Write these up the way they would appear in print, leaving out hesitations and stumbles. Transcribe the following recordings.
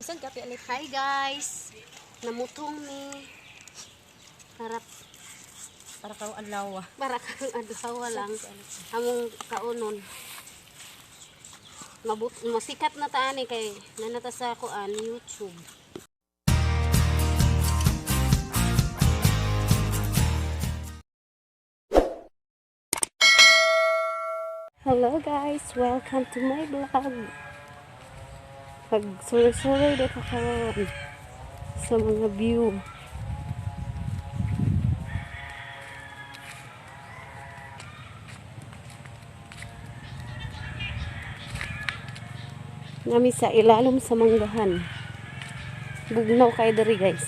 Saan ka, Ate Alec? Hi guys! Namutong ni para Para kang adlaw. Para kang adlaw lang among kaunon. Mabut masikat na taani kay nanata sa kuan YouTube. Hello guys, welcome to my vlog. Pag suroy-suroy dito karon sa mga view. Nami sa ilalom sa manggahan. Bugnaw kay diri, guys.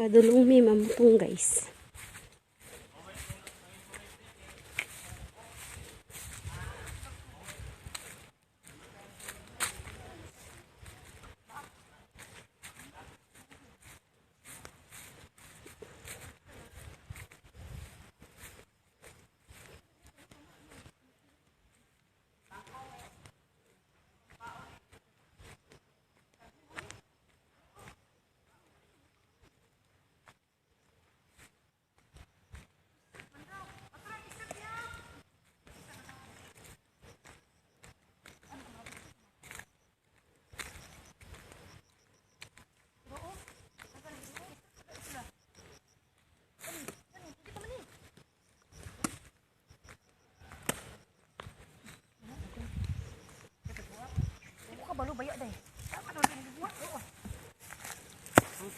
Padulong mi mamutong, guys. Kabalo baya day.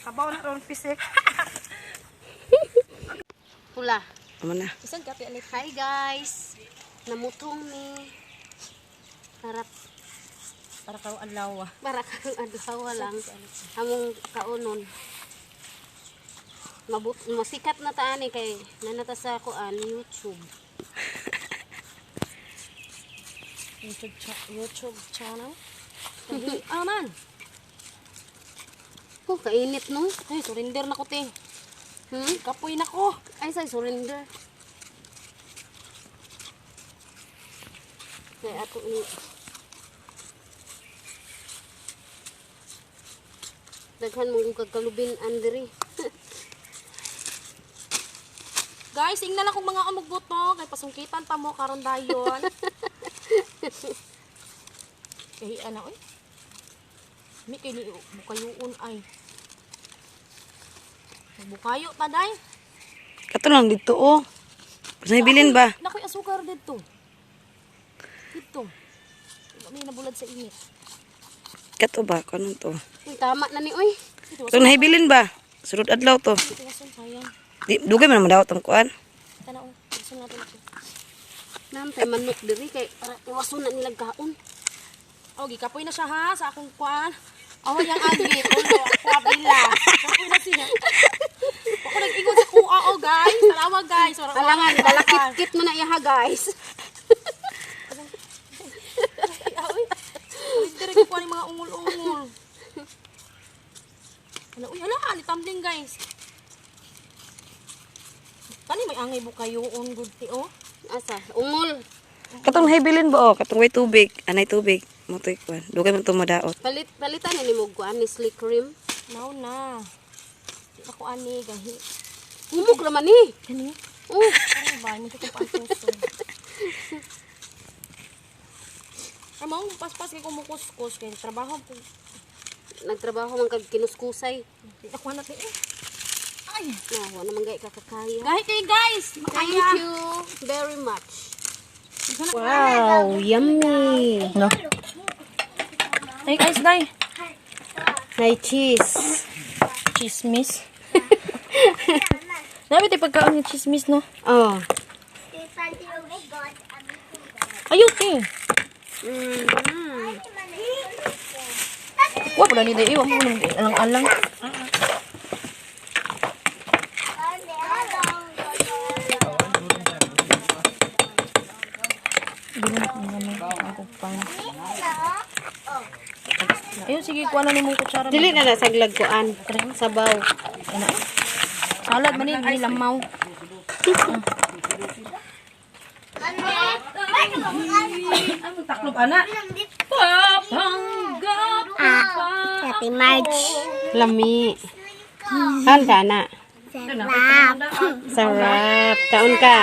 Kabaw na ron pisik. Pula. Amo na. Saan ka, Ate Alec? Hi guys. Namutong mi para Para kang adlaw. Para kang adlaw lang among kaunon. Mabut masikat na taani kay nanata sa kuan YouTube. YouTube channel. Sabi, aman. Oh, kainit no. Ay, surrender na ko, te. Hmm? Kapoy na ko. Ay, say surrender. Kay ako ni daghan mong kagalubin andiri. Guys, ingna lang kung mga amugbuto kay pasungkitan pa mo karon dayon. Kay ana oy. Mi kay bukayuon ay. Bukayo pa day. Kato lang dito oh. Sa bilin ba? Nakoy asukar didto. Didto. May nabulad sa init. Kato ba? Kanon to? Uy, tama na ni oy. Ito, Kato nahibilin ba? Surod adlaw to. Tiwason sayang. Di, dugay man naman dawat ang kuan. Tanaw, tiwason natin ito. Nam tay manok diri kay para iwason na nilang kaon. Oh, gikapoy na siya ha sa akong kuan. Awa yang agi, tulo, ako abila. Kapoy na siya. Ako nag-ingon sa kuha oh guys. Salamat guys. Wala Alangan, balakit-kit mo na iya ha, guys. Ay, hindi rin kuha ni mga ungol-ungol. Ano, uy, hala, ni tumbling guys. Tani may angay bukayoon good ti oh. Asa, ungol. Katong nahibilin ba oh? Katong way tubig. Anay tubig. Motoy kuan. Dugay man to madaot. Palit palitan ni mo kuan ni slick cream. Now na. Di ako ani gahi. Humok raman ni. Kani? Oh, Ano ba? Hindi ko pa ang puso. Ay, maong paspas kay kumukuskus kay trabaho ko. Nagtrabaho man kag kinuskusay. Ako na eh. Ay, Na, wa naman gay kakakaya. gahit kayo guys. Thank Makaya. you very much. Wow, yummy. No. Ay guys, day. May cheese. Chismis. Nabi tayo pagkaon ng chismis, no? Oh. Ayun, eh. Wa pala ni day. Wa mo nang alang-alang. Ayun, sige, kuha na ni mong kutsara. Dili na na saglag kuan. Sabaw. Salad man ni lamaw. Taklob ana. Papanggap pa. Happy March. Lami. Kaon ka na. Sarap. Sarap. Kaon ka.